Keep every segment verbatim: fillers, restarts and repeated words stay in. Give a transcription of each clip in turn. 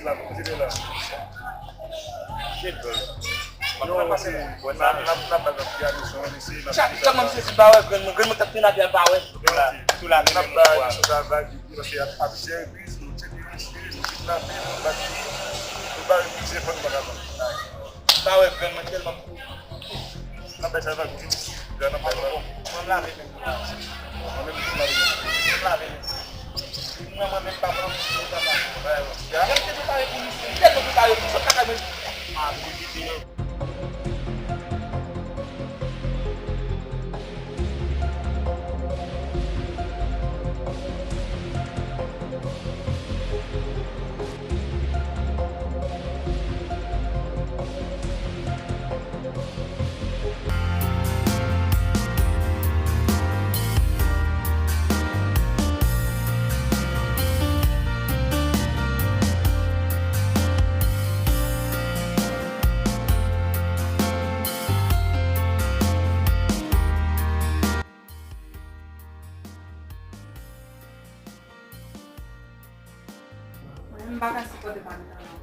La, kote l la? Shit, bro. Non, se, n ap, n ap, n ap bat nan pye a, mesye, mesye, n ap Chak, chak mwen sezi pa wè, grann mwen, grann mwen t ap tennadye pa wè. Sou la, n ap ba mesye sa vag, paske a plizyè repriz, nou tcheke li, nou kidnape, nou bat li, nou ba li plizyè fwa, nou pa kapab. Pa wè, grann mwen tèlman N ap bay sa vag, wi. N ap bay vag. Mwen lave men. Mwen menm tou m lave men. Mwen lave men. Mwen, mwen menm pa pran moun pou sa. Mwen te prepare pou li, mwen te prepare pou sot lakay mwen. Ah, pou li te Mwen menm m pa ka sipòte Tabita non.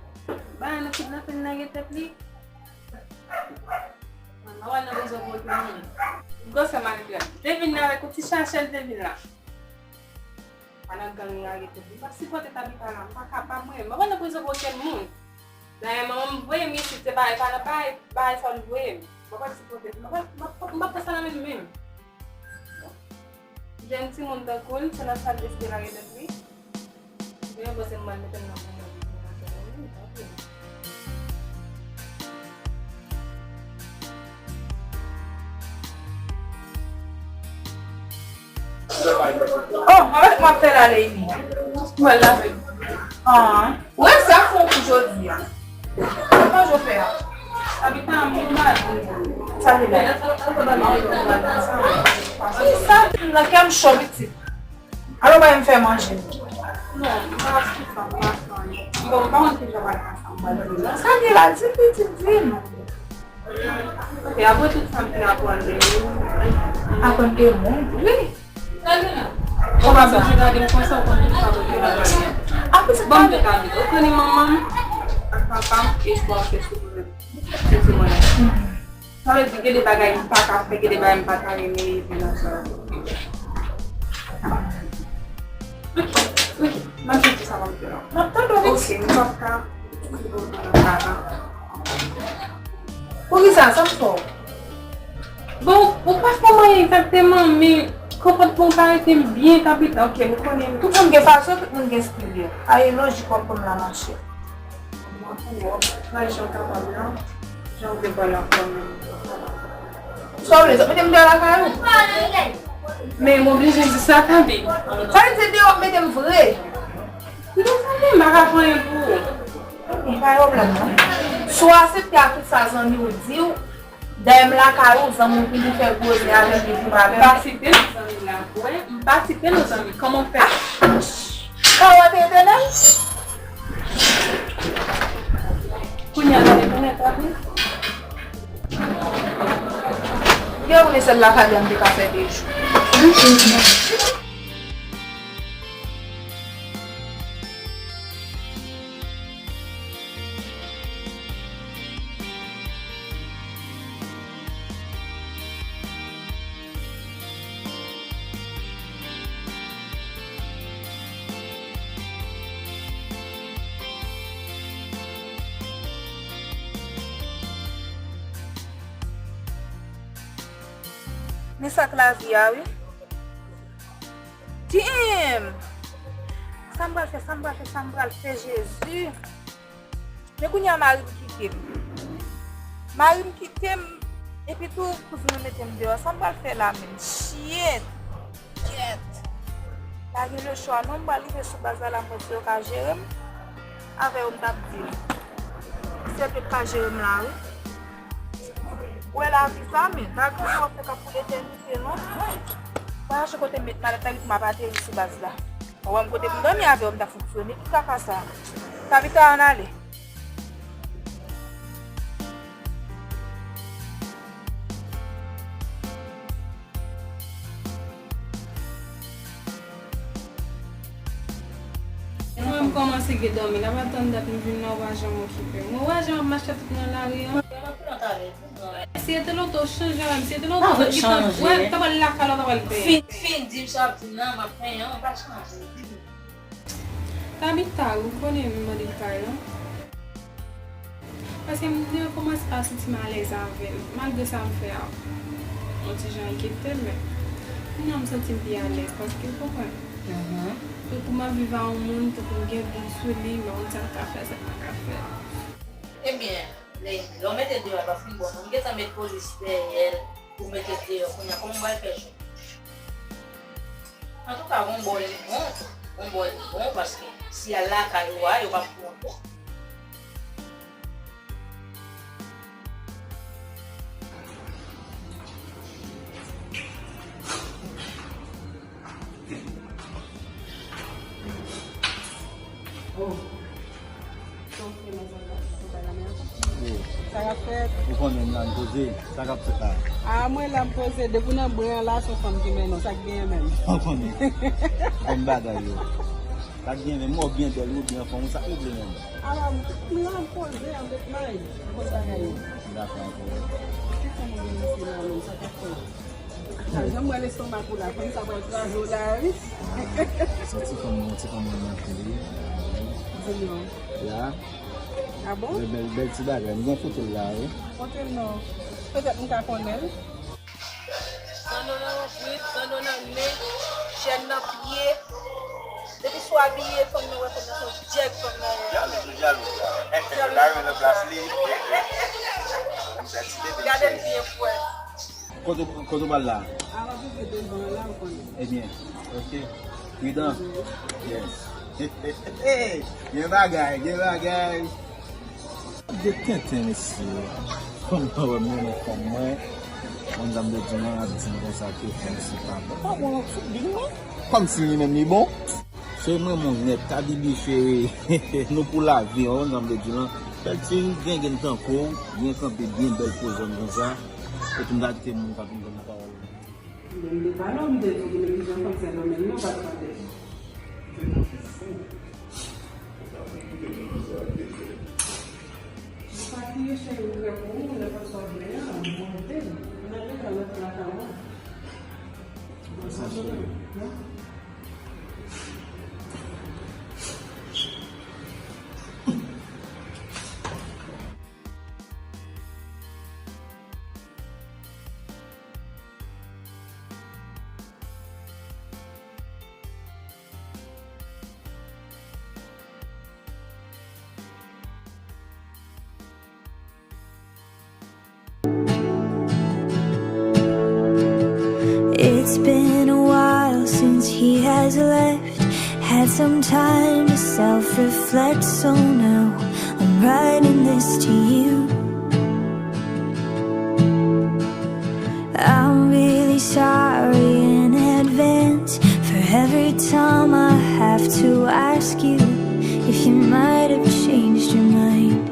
Bagay nan kidnape l nan gen tèt li. Mwen pa wè nan rezon pou okenn moun. Gwosè malfrans. Te vin avèk yon ti sachè l te vin la. Pa nan gang lage tèt li. M pa sipòte Tabita la. M pa kapab mwen. M pa wè nan rezon pou okenn moun. Dayè manman m voye m isit se bagay pa nan bagay, bagay sa l voye m. M pa sipòte. M pa, m pa, m pa pran sa nan men l menm. Jèn timoun tankou l, se nan sa l deside lage tèt li. Mwen panse m al mete m nan pwoblèm pou mwen, tanpri. Oh, avèk m ap fè la, Leili. Mwen lave. Ah. Ou wè sa fè w pou jodi a? Kòman yo fè a? Abita m mal. Sa vle di? Sa vle di nan kè m cho pitit. Alò, ba m fè manje. Non, m pa ap fè sa, m pa ap fè anyen. Bon, m pa konn kijan m al fè sa, m pral di non. Sa gen la, di pitit, di m. Ok, apre tout sa m te aprann de ou. Aprann de mwen? Wi. Ou pa bezwen gade m konsa, ou konn tout sa pou te la. Apre sa, ban m tout avi. Ou konnen manman m ak papa m, espwa m fè sou mwen. Se sou mwen. Sa vle di, gen de bagay m pa ka fè, gen de bagay m pa ka renmen, epi nan sa. Wi, wi, m ap di sa, m ap di la. M ap tande w, wi. Ok, m p ap ka. Poukisa? Sa m fè w? Bon, ou pa fè m anyen egzakteman, men konpòtman w pa rete m byen, Tabita. Ok, m konnen. Tout moun gen fason, tout moun gen stil yo. Aye lojik w ap ban m la, machè. Mwen konnen w ap travay jan w kapab la, jan w vle pale ak mwen menm. Sa w vle, sa w mete m deyò lakay ou? Men m oblije di sa, tande. Sa vle di se deyò w ap mete m vre? Li pa fè anyen, m pa ka fè anyen pou ou. Ok, pa gen pwoblèm non. Si w aksepte ak tout sa zanmi w di w, dèyè m lakay ou, zanmi w vini fè gwo zen avè m, li di m avè m. M pa site non zanmi la, w wè, m pa site non zanmi, kòman w fè? Kawòt etènèl? Kounye a, gade, kounye a, gade. Gen yon sèl lakay la m te ka fè de jou. Men sa k lavi a, wi. Damn! Sa m pral fè, sa m pral fè, sa m pral fè, Jezi? Men kounye a mari m kite m. Mari m kite m, epi tou kouzin mwen mete m deyò. Sa m pral fè la menm? Shit! Kyèt! Pa gen lechwa non, m pral rive sou baz la, la m wè si yo ka jere m. Avè yo m t ap di l. Si yo te ka jere m la, wi. Ou wè lavi sa, men, pa gen sa w ap fè k ap pou letènite non. Mwen achte kote m met malèt la, epi m ap ateri sou baz la. Ou wè m kote pou m dòmi avè w, m ta fonksyone. Ki kaka sa? Tabita, ann ale. Mwen Kòmanse gen dòmi, n ap atann dat m vin la, ou pa janm okipe m. Mwen wè jan w ap mache tout nan lari an. Si se te lontan w chanje avè m, si se te lontan w gentan wè m ta pral lakay la, w ta pral peye. Fin, fin di m sa w ap di m nan, m ap penyen an, ou pa chanje. Tabita, ou konnen m mande l kay lan. Paske m te kòmanse pa santi m alèz avè l, malgre sa m fè a yon ti jan enkyete m, men kounye a m santi m pi alèz, paske w konprann. Tankou m ap viv a yon moun, tankou m gen dout sou li, m pa konn sa m ka fè, sa m pa ka fè. Ebyen, lè, lè w mete l deyò a pa fin bon non, m gentan met polis dèyè l pou mete l deyò, kounye a kòman m pral fè jwenn? Antouka, yon bò li bon, yon bò li bon, paske si y al lakay ou a, yo p ap pran w. Sa k ap fèt? Ou konnen m la, m poze. Sa k ap fèt la? A, mwen la, m poze. Depi w nan bren an la, se yon fanm ki mennen w. Sa k genyen menm? Ou konnen. Bon bagay yo. Sa k genyen menm? Mò byen bèl, ou byen fanm, sa k regle menm? A, m la, m poze, an met may. Ou konn bagay yo. Dakò, dakò. Ki fanm ou gen isit la menm? Sa k ap fèt? Sa, jan m wè lestomak ou la, fanm sa pral kraze w la, wi. Se ti fanm, ti fanm mwen nan kou li. Di non. Ya. A bon? Bèl, bèl, bèl ti bagay. M gen foto l la, wi. Kote l non? Petèt m ka konnen l. Zanno nan lonbrit, zanno nan men, chèn nan pye. Depi sou abiye, fanm nan wè, fanm nan se yon djèg, fanm nan wè. Jalou, tou jalou. Jalou. Lari nan plas li. Gade l byen fwè. Kote, kote w pral la? A, w ap rive devan an la, ou konnen. Ebyen, oke. Pridan. Yes. Gen bagay, gen bagay. De tenten, mesye. Fanm nan wè m renmen fanm mwen. Konn sa m te di w lan, ap di m konsa ke fanm se pa bon. Pa bon, non, sou bil, non. Kòmsi li menm li bon. Se mwen, mon nèt, Kabibi cheri. Nou pou lavi, w konn sa m te di w lan. Bèl ti grenn tankou w, byen kanpe, byen bèl poze m konsa. Epi m ta kite moun k ap vin ban m pawòl. Men m te pale w, m te di w ki men kijan fanm sèl nan men l, non, pa t tande. Ou pa kriye, cheri, m prè pou ou, nenpòt sa w vle a, monte. N ap rete nan lòt plaka, wi. Sa, cheri. It's been a while since he has left. Had some time to self reflect, so now I'm writing this to you. I'm really sorry in advance for every time I have to ask you if you might have changed your mind.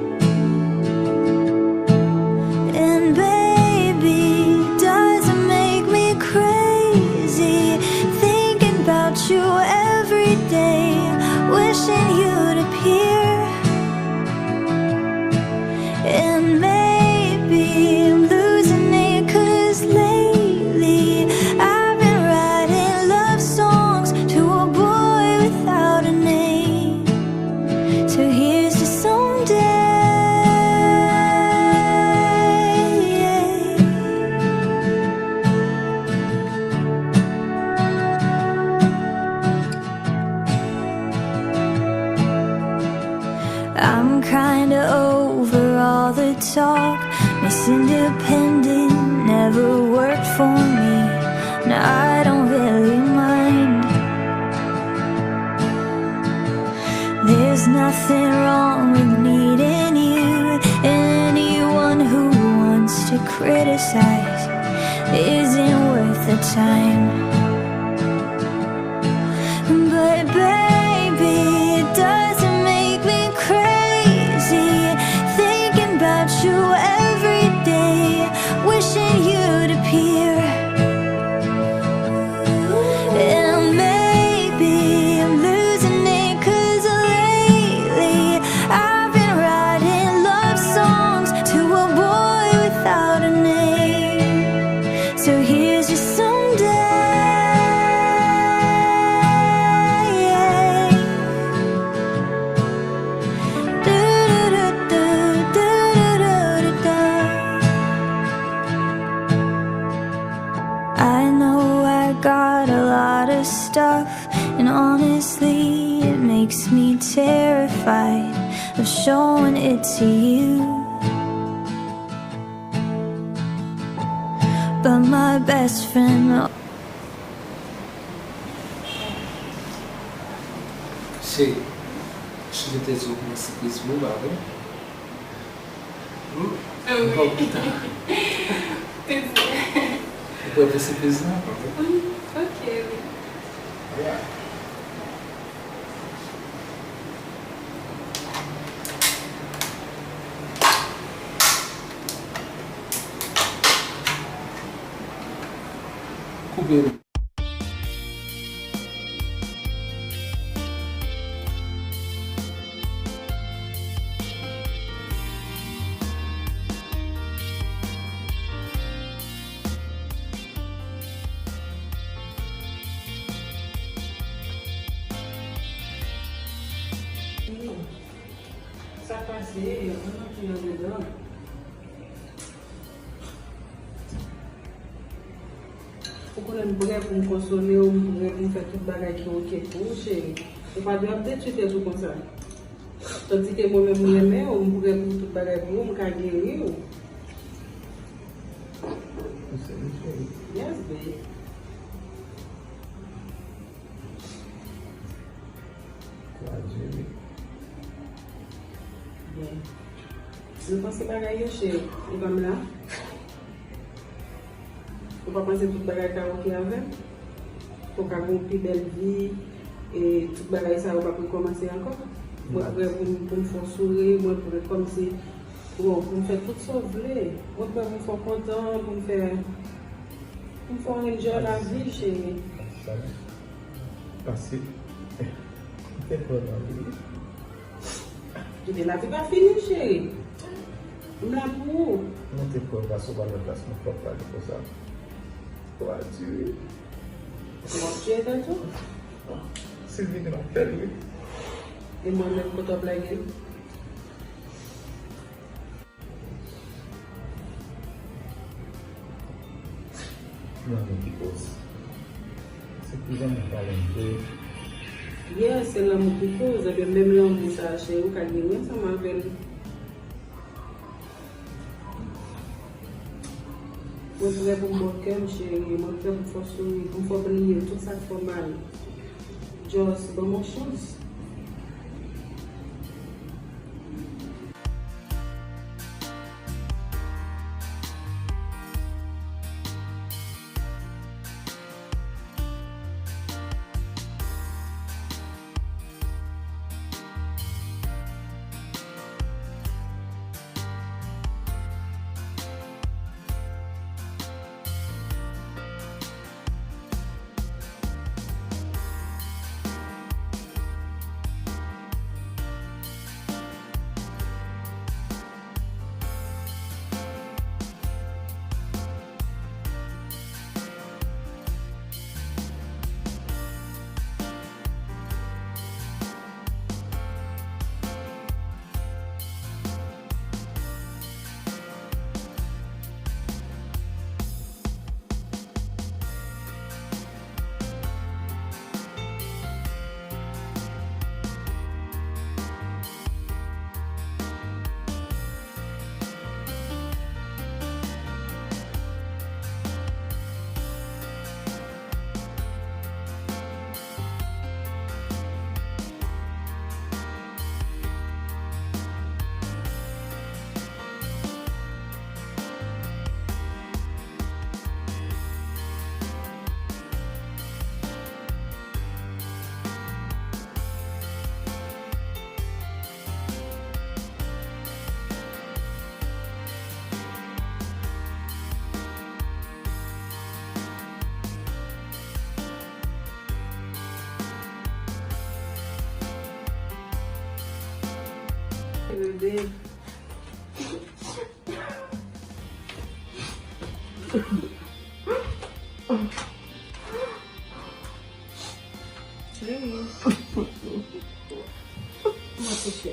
And baby, does it make me crazy thinking about you every day, wishing you'd appear? And maybe I'm losing it, 'cause lately I've been writing love songs to a boy without a name. So here's to someday. I'm kinda over all the talk. Miss Independent never worked for me. Now I don't really mind. There's nothing wrong with needing you. Anyone who wants to criticize isn't worth the time. But baby, does it make me crazy thinking about you every day, wishing you'd appear? And maybe I'm losing it, 'cause stuff, and honestly, it makes me terrified of showing it to you. But my best friend. Cheri, si je te di w mwen sipriz pou ou, pa vre? Hmm? Mwen pa w pita. Ou prè pou sipriz la? Hmm, ok, wi. Alright. Koupe. Sa pase, ann antre andedan. Ou konnen m prè pou m konsole w, m prè pou m fè tout bagay ki oke pou ou, cheri. Ou pa dwe ap detwi tèt ou konsa. Tandike mwen menm m renmen w, m prè pou tout bagay pou ou, m ka geri w. Ou serye, cheri? Yes, babe. Sa diri. Byen. Nou panse bagay yo, cheri. Ou pa m la? Ou pa panse tout bagay ka oke avè m? Ou ka gen yon pi bèl vi, e tout bagay sa yo p ap rekòmanse ankò? Mwen prè pou m, pou m fè w souri, mwen prè kòmsi, bon, pou m fè tout sa w vle. Mwen prè pou m fè w kontan, pou m fè, pou m fè w enjoy lavi, cheri. Pase, m te kwè nan li. Kite lavi pa fini, cheri. M la pou ou. Mwen te kwè pase w pa nan plas mwen, fòk pale konsa. Ou a di wi. Ou ap tiye tèt ou? Si l vini, m ap fè l, wi. E mwen menm, kote w ap lage m? Lanmou ki koz. Se pou zanmi pale m vre. Yeah, se lanmou ki koz. Ebyen, menm lanmou sa a, cheri, ou ka gen ansanm avè l. Mwen prè pou m ba w kè m, cheri. Mwen prè pou m fè w souri, pou m fè w bliye tout sa k fè w mal. Just ban m yon chans. Bebe. Louise. Mwen kouche.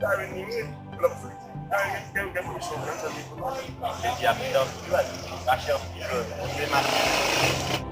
Darwin ni mwen, lòt flit. Darwin gen gen gen pwomisyon gran san li. Depi ap tanpi wè, mache anpil, monte mache.